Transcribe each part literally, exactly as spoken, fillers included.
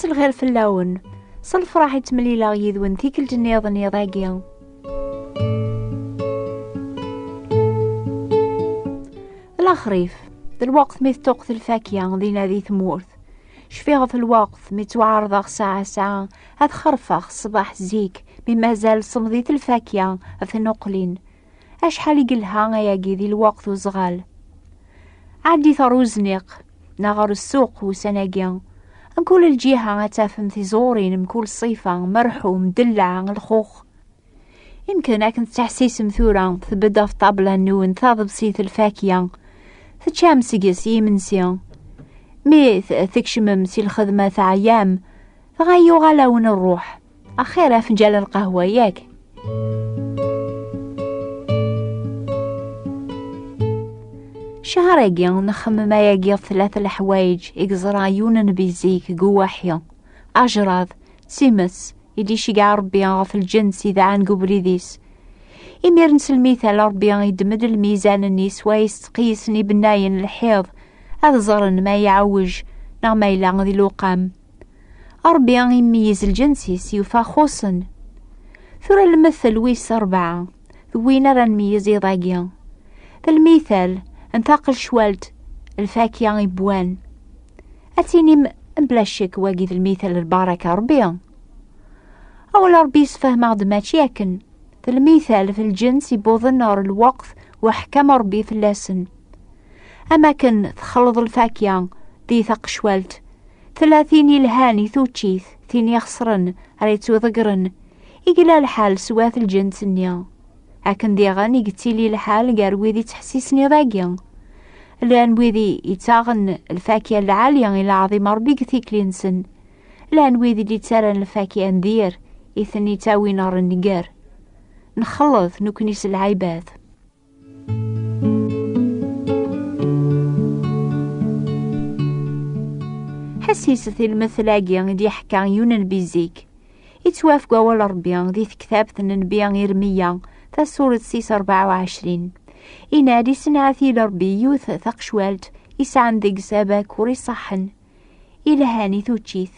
Lxir fell-awen. S lefraḥ i ttemlileɣ yid-wen tikkelt nniḍen iḍ-agi. D lexrif, d lweqt mi teṭṭuqet lfakya dinna di tmurt. Cfiɣ ɣef lweqt mi ttwaɛerḍeɣ saɛa saɛa ad xerfeɣ ṣṣbeḥ zik, mi mazal semḍit lfakya ɣef tnuqlin. Acḥal i yelha ayagi di lweqt uzɣal. Ɛeddit ɣer uzniq neɣ ɣer ssuq ussan-agi. Mkul lǧiha ad tafem tiẓurin mkul ṣṣifa, merḥu, mdellaɛ, lxux. Imken akken tettḥessisem tura tbedd ɣef ṭṭabla-nwen taḍebsit lfakya, teččam seg-s i imensi. Mi t-, tkecmem si lxedma teɛyam, dɣa yuɣal-awen rruḥ. Axir afenǧal n lqahwa, yak? Cchar-agi nxemmem ayagi ɣef tlata leḥwayeǧ i yeẓra yiwen n nnbi zik deg uwaḥi. Ajrad, d times, i d-iceggeɛ Ṛebbi ɣef lǧens idɛan deg ubrid-is. Imiren s lmital Ṛebbi iddem-d lmizan-nni swayes ttqeyyisen ibennayen lḥiḍ ad ẓren ma iɛewwej neɣ ma yella di lewqam. Ṛebbi imeyyez lǧens-is, yufa xuṣṣen. Tura lmettel wis ṛebɛa, d win ara nmeyyez iḍ-agi. D lmital n taqecwalt lfakya iwwan. Ad tinim, bla ccek, wagi d lmital n lbaraka Ṛebbi. Awal Ṛebbi yessefhem-aɣ-d mačči akken. D lmital f lǧens iwwḍen ɣer lweqt weḥkam Ṛebbi fell-asen. Am akken texleḍ lfakya di taqecwalt, tella tin yelhan i tuččit, tin ixesren ara yettwiḍeggren. I yella lḥal s wat lǧens-nni. Akken diɣen i yettili lḥal gar wid ittḥessisen iḍ-agi. Llan wid i yettaɣen lfakya lɛali i leɛḍima Ṛebbi deg tikli-nsen. Llan wid i d-ittarran lfakya n dir i ten-ittawin ɣer nnger. Nxelleḍ nekkni s lɛibad. Ḥessiset i lmettel-agi i d-yeḥka yiwen n nnbi zik. Ittwaf deg wawal Ṛebbi di tektabt n nnbi Irmiya, tasuret sis rebɛa u ɛecrin. Inna-d: "Isenɛet-iyi Ṛebbi yiwet taqecwalt isɛan deg-s abakur iṣaḥen, ilhan i tuččit."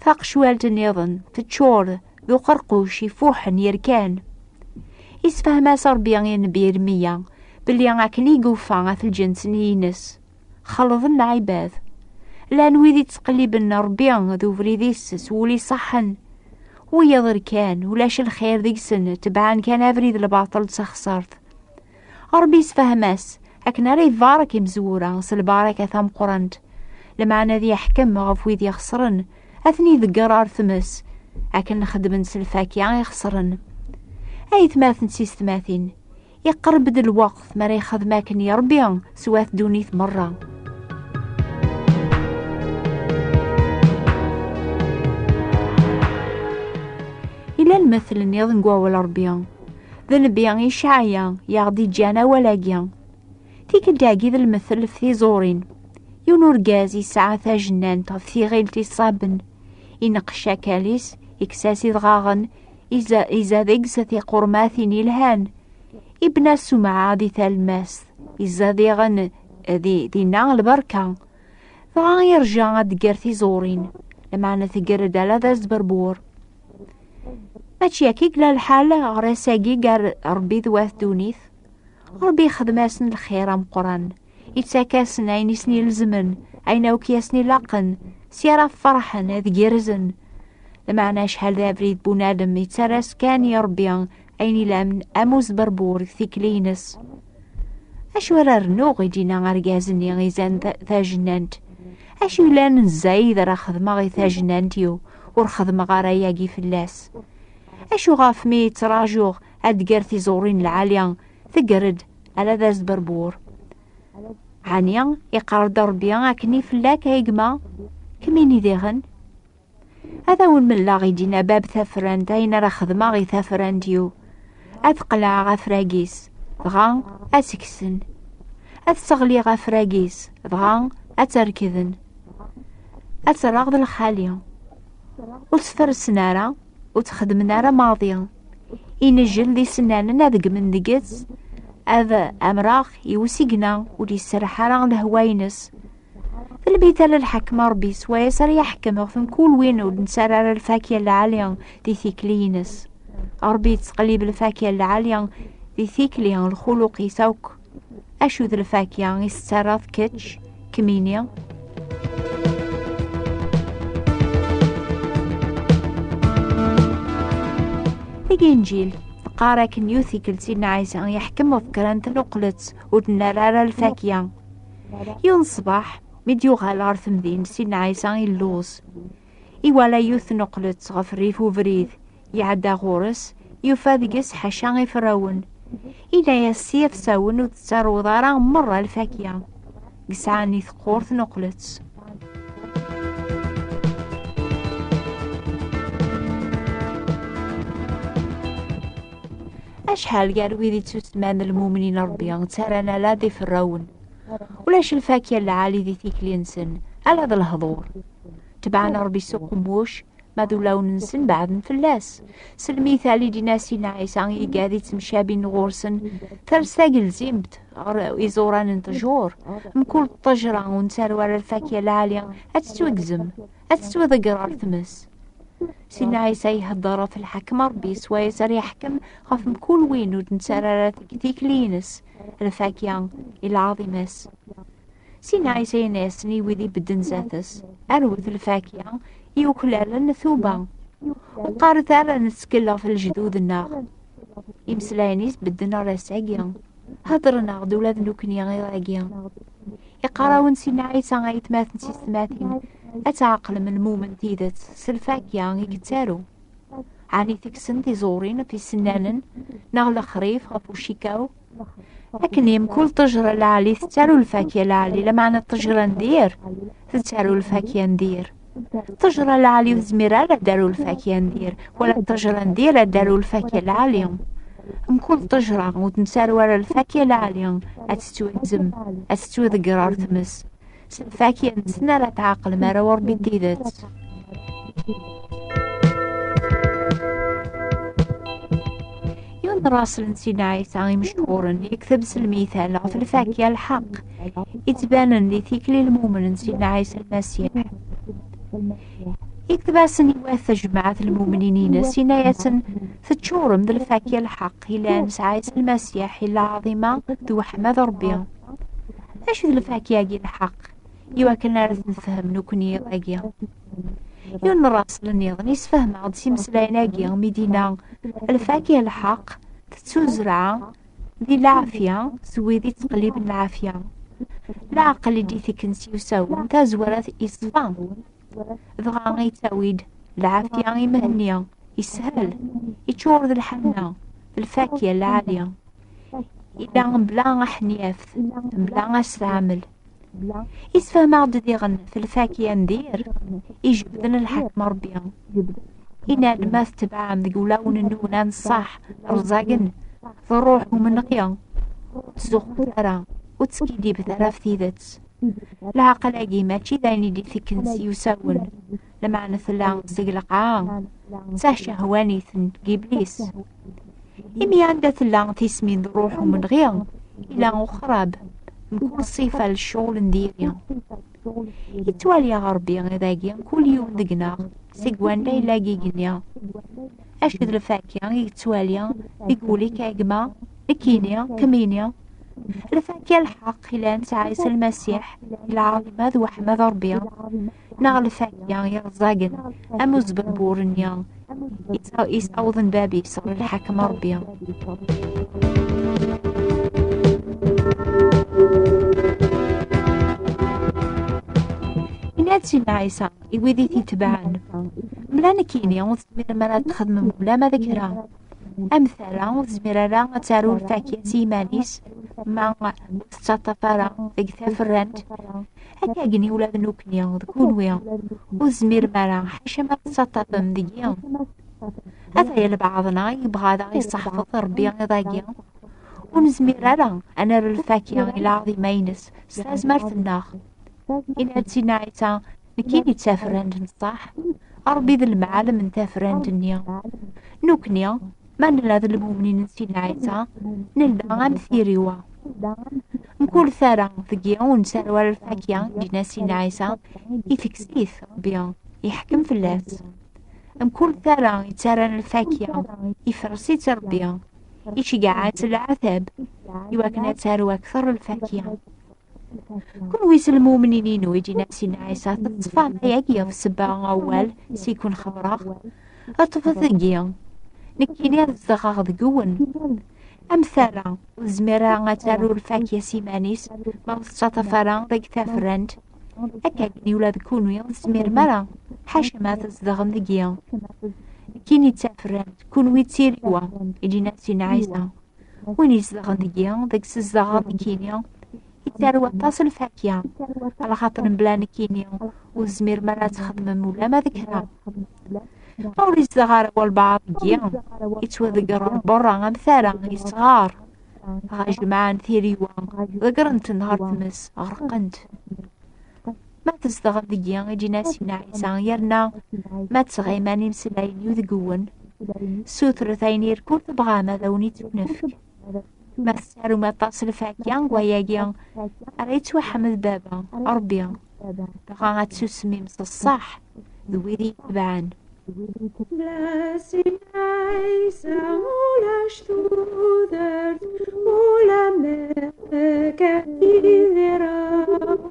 Taqecwalt nniḍen teččur d uqerquc ifuḥen yerkan. Isefhem-as Ṛebbi i nnbi Irmiya belli akken i yufa ɣef lǧens-nni-ines. Xelḍen lɛibad. Llan wid ittqelliben Ṛebbi d ubrid-is s wul iṣaḥen. Wiyaḍ rkan, ulac lxir deg-sen, tebɛen kan abrid lbaṭel d taxṣart. Ṛebbi yessefhem-as akken ara ibarek imezwura s lbaraka tameqqrant, lameɛna ad yeḥkem ɣef wid ixesren, ad ten-idegger ɣer tmes, akken xedmen s lfakya ixesren. Aytmaten d tistmatin, iqerreb-d lweqt mi ara yexdem akken i Ṛebbi s wat ddunit merra. Yella lmettel nniḍen deg wawal Ṛebbi. D nnbi Icɛaya i aɣ-d-iǧǧan awal-agi. Tikkelt-agi d lmettel f tiẓurin. Yiwen urgaz yesɛa tajennant ɣef tiɣilt iṣaben. Ineqqec akal-is, ikkes-as idɣaɣen, iza-, iza deg-s tiqurmatin ilhan. Ibna ssumɛa di talmast, iza diɣen di, dinna lberka. Dɣa irja ad d-tegger tiẓurin, lameɛna tegger-d ala d asberbur. Mačči akka i yella lḥal ɣer ass-agi gar Ṛebbi d wat ddunit? Ṛebbi ixdem-asen lxir ameqqran, ittak-asen ayen i sen-ilezmen, ayen akk i asen-ilaqen, sya ara ferḥen, ad gerrzen. Lameɛna acḥal d abrid bunadem, ittarra-s kan i Ṛebbi ayen ilan am usberbur deg tikli-ines. "Acu ara rnuɣ?" i d-yenna argaz-nni izan ta-, tajennant. "Acu yellan n zzayed ara xedmeɣ i tajennant-iw, ur xedmeɣ ara ayagi fell-as? Acu ɣef mi ttrajuɣ ad d-ger tiẓurin lɛali, tegger-d ala d asberbur?" Ɛni iqqar-d Ṛebbi akken i fell-ak, a gma? Kemmini diɣen. "Ad awen-melleɣ," i d-yenna bab tafrant, "ayen ara xedmeɣ i tafrant-iw. Ad qelɛeɣ afrag-is, dɣa ad tt-kksen. Ad sseɣliɣ afrag-is, dɣa ad tt-rekden. Ad tt-rreɣ d lxali. Ur tt-fersen ara, ur tt-xeddmen ara maḍi. Inejjel d isennanen ad ggmen deg-s, ad amreɣ i usigna ur d-iserreḥ ara lehwa-ines." Lmital n lḥakem Ṛebbi swayes ara yeḥkem ɣef mkul win ur d-nettarra ara lfakya lɛali di tikli-ines. Ṛebbi yettqellib lfakya lɛali di tikli n lxuluq-is akk. Acu d lfakya i s-tettarraḍ kečč, kemmini? Deg Inǧil, teqqar akken yiwet tikkelt Sidna Ɛisa yeḥkem ɣef kra n tnuqlet ur d-nerra ara lfakya. Yiwen ṣṣbeḥ, mi d-yuɣal ɣer temdint, Sidna Ɛisa illuẓ. Iwala yiwet tnuqlet ɣef rrif ubrid, iɛedda ɣur-s, yufa deg-s ḥaca iferrawen. Ini-as s yafsawen ur d-tettaruḍ ara merra lfakya. Deg ssaɛa-nni teqqur tnuqlet. Acḥal gar wid ittusemman d lmumnin n Ṛebbi ttarran ala d iferrawen. Ulac lfakya lɛali di tikli-nsen, ala d lehḍur. Tebɛen Ṛebbi s uqemmuc, ma d ulawen-nsen beɛden fell-as. S lmital i d-yenna Sidna Ɛisa i igad ittemcabin ɣur-sen, ters tagelzimt ɣer iẓuran n ṭṭjur. Mkul ṭṭejra ur nettaru ara lfakya lɛali, ad tettwagzem, ad tettwaḍegger ɣer tmes. Sidna Ɛisa ihedder ɣef lḥakem Ṛebbi swayes ara yeḥkem ɣef mkul win ur d-nettarra ara deg tikli-ines lfakya i lɛaḍima-s. Sidna Ɛisa yenna-yasen i wid ibedden zdat-s, arwet lfakya i uklalen tuba. Ur qqaret ara nettkel ɣef lejdud-nneɣ. Imeslayen-is bedden ar ass-agi. Hedren-aɣ-d ula d nekkni iḍ-agi. Iqqar-awen Sidna Ɛisa, ay atmaten tiyessetmatin, ad tɛeqlem lmumen n tidet s lfakya i yettaru. Ɛni tekksem tiẓurin ɣef isennanen, neɣ lexrif ɣef ucikaw? Akken mkul ṭṭejra lɛali tettaru lfakya lɛali, lameɛna ṭṭejra n dir tettaru lfakya n dir. Ṭṭejra lɛali ur tezmir ara ad d-taru lfakya n dir, wala ṭṭejra n dir ad d-taru lfakya lɛali. Mkul ṭṭejra ur d-nettaru ara lfakya lɛali, ad tettwagzem, ad tettwaḍegger ɣer tmes. S lfakya-nsen ara tɛeqlem arraw n Ṛebbi n tidet. Yiwen n ṛṛaṣel n Sidna Ɛisa imechuren yekteb s lmital ɣef lfakya lḥeqq, yettbanen di tikli lmumen n Sidna Ɛisa Lmasiḥ. Yekteb-asen i wat tajmaɛt n lmumnin-ines, yenna-yasen: teččurem d lfakya lḥeqq yellan s Ɛisa Lmasiḥ i lɛaḍima d weḥma d Ṛebbi. Acu d lfakya-agi lḥeqq? Iwakken ara t-nefhem nekkni iḍ-agi. Yiwen n ṛṛaṣel nniḍen yessefhem-aɣ-d s imeslayen-agi mi d-yenna: lfakya lḥeqq tettuzra di lɛafya s wid ittqelliben lɛafya. Leɛqel i d-itekken s yiwsawen tazwara yeṣfa, dɣa yettawi-d lɛafya i Mhenni, yeshel, yeččur d lḥanna, d lfakya lɛali. Yella mebla aḥenyaft, mebla asteɛmel. Yessefhem-aɣ-d diɣen f lfakya n dir ijebden lḥakem Ṛebbi. Yenna-d: ma tetbeɛem deg wulawen-nwen anṣaḥ rẓagen d ṛṛuḥ umenɣi, ur ttzuxxut ara, ur teskidibet ara f tidet. Leɛqel-agi mačči d ayen i d-itekken s yiwsawen, lameɛna tella seg lqaɛa, d tacehwanit n Iblis. Imi anda tella tismin d ṛṛuḥ umenɣi, yella uxrab, mkul ṣṣifa n ccɣel n diri. Yettwali-aɣ Ṛebbi iḍ-agi, kul yiwen deg-neɣ, seg wanda yella deg igenni. Acu d lfakya i yettwali deg wul-ik a gma, nekkini, kemmini? Lfakya lḥeqq yellan s Ɛisa Lmasiḥ, i lɛaḍima d weḥma d Ṛebbi, neɣ lfakya yerẓagen am uzberbur-nni yessa-, yessawḍen bab-is ɣer lḥakem Ṛebbi? Yenna-d Sidna Ɛisa i wid i t-itebɛen: mebla nekkini ur tezmirem ara ad txedmem mebla ma d kra. Am tara ur tezmir ara ad taru lfakya s yiman-is, ma ur tettaṭṭaf ara deg taferrant. Akkagni ula d nekkni d kunwi ur tezmirem ara, ḥaca ma tettaṭṭafem deg-i. Ataya lbeɛḍ-nneɣ yebɣa ad aɣ-yesseḥfeḍ Ṛebbi iḍ-agi. Ur nezmir ara ad nerr lfakya i lɛaḍima-ines s tazmert-nneɣ. Yenna-d Sidna Ɛisa: nekkini d taferrant n ṣṣeḥ, Ṛebbi d lemɛalem n taferrant-nni. Nekkni, ma nella d lmumnin n Sidna Ɛisa, nella am tiriwa. Mkul tara deg-i ur nettaru ara lfakya, i d-yenna Sidna Ɛisa, itekkes-it Rebbi, yeḥkem fell-as. Mkul tara yettarran lfakya, ifres-itt Rebbi, iceggeɛ-tt leɛtab, iwakken ad taru akter lfakya. Kunwi s lmumnin-inu, i d-yenna Sidna Ɛisa, teṭṭfem ayagi ɣef ssebba awal s i kun-xebbreɣ? Ṭṭfet deg-i, nekkini ad zedɣeɣ deg-wen. Am tara ur tezmir ara ad taru lfakya s iman-is ma ur tettaṭṭaf ara deg tafrant, akka-gini ula d kunwi ur tezmirem ara, ḥaca ma tzedɣem deg-i. Nekkini d tafrant, kunwi d tiriwa, i d-yenna Sidna Ɛisa. Win izedɣen deg-i, deg-s zedɣeɣ nekkini, yettaru aṭas lfakya, alaxaṭer mebla nekkini ur tezmirem ara ad txedmem ulamma d kra. Ma ur izdeɣ ara walbeɛḍ deg-i, yettwaḍegger lberra am tara, yesɣar. Dɣa jemɛen tiriwa, ḍeggren-ten ɣer tmes, ɣerqen-t. Ma tzedɣem deg-i, i d-yenna Sidna Ɛisa, yerna ma ttɣimman imeslayen-iw deg-wen, sutret ayen irkul tebɣam ad awen-ittunefk. Ma tettarum aṭas lfakya, deg wayagi ara yettwaḥmed Baba, Ṛebbi, dɣa ad tsusmem s ṣṣeḥ d wid i itebɛen. Blessed Ɛisa, ulac tudert, ulamek ad idireɣ,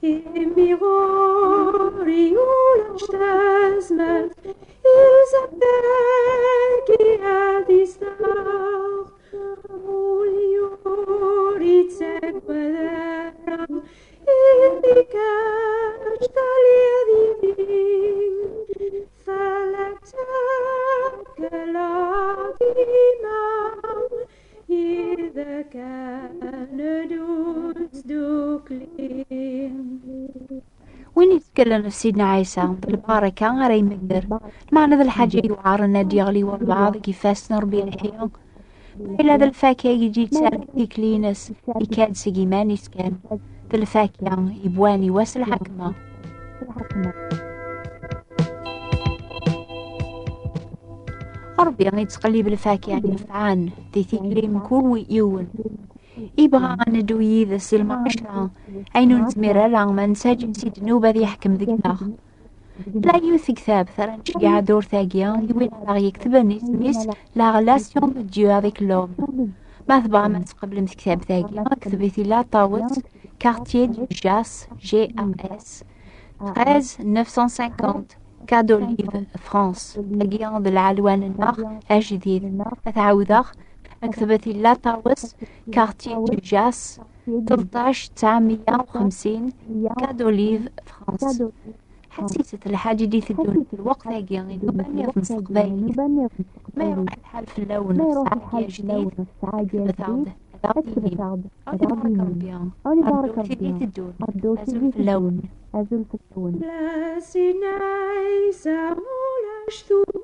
imi ɣur-i ulac tazmert, ilzam dagi ad izdeɣ. Ul ur ittagad ara, imi kečč telliḍ yid-i. Fell-ak ttakleɣ dima, yid-k ad neddu nettdukli. Win yettkellen ɣef Sidna Ɛisa, d lbaraka ara imegger. Lmeɛna d lḥaǧa yewɛaren ad d-yeɣli walbeɛḍ deg ifassen n Ṛebbi lḥi. Ma yella d lfakya i d-yettarra tikli-ines, ikad seg iman-is kan. D lfakya yewwan i wass lḥakma. Ṛebbi yettqellib lfakya inefɛen di tikli n kul yiwen. Ibɣa ad neddu yid-s i lmeɛca, ayen ur nezmir ara ma nessaǧin si ddnub ad yeḥkem deg-neɣ. Tella yiwet tektabt ara nceggeɛ ddurt-agi i win ara ɣ-yeketben isem-is, La relation de Dieu avec l'homme. Ma tebɣam ad tqeblem tektabt-agi, ktbet i La Tawas, quartier du Gers, G A S, treize neuf cent cinquante, Quai d'Olive, France. Dagi d lɛelwan-nneɣ ajdid. Ad t-ɛawdeɣ, ktbet i La Tawas, quartier du Gers, tleṭṭac tesɛemya u xemsin, Quai d'Olive, France. Ḥesset lḥaǧ i d-iteddun lweqt-agi i nnuba nniḍen s teqbaylit. Ma iruḥ lḥal fell-awen, tesɛam ḥaǧ ajdid, ktbet-aɣ-d, ad aɣ-d-tinim. Ad ibarek Ṛebbi. Ar ddurt i d-iteddun. Azul fell-awen. Azul fell-awen. Blessed Ɛisa, ulac tu-